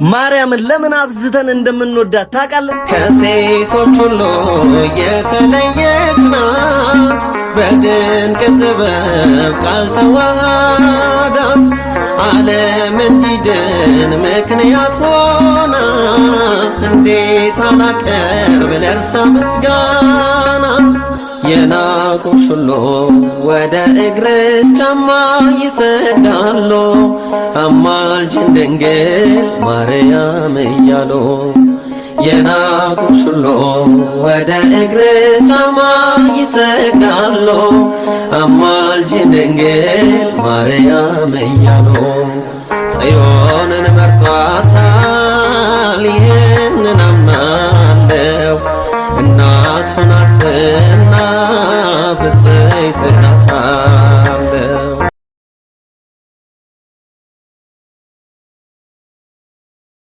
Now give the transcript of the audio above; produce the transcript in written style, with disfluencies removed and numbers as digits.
ማርያምን ለምን አብዝተን እንደምንወዳት ታውቃለህ? ከሴቶች ሁሉ የተለየች ናት፣ በድንቅ ጥበብ ቃል ተዋሃዳት። ዓለም እንዲድን ምክንያት ሆና፣ እንዴት አላቀርብ ለእርሷ ምስጋና። የናቁሽ ሁሉ ወደ እግርሽ ጫማ ይሰግዳሉ፣ አማልጅን ድንግል ማርያም እያሉ። የናቁሽ ሁሉ ወደ እግርሽ ጫማ ይሰግዳሉ፣ አማልጅን ድንግል ማርያም እያሉ። ጽዮንን መርጧታል።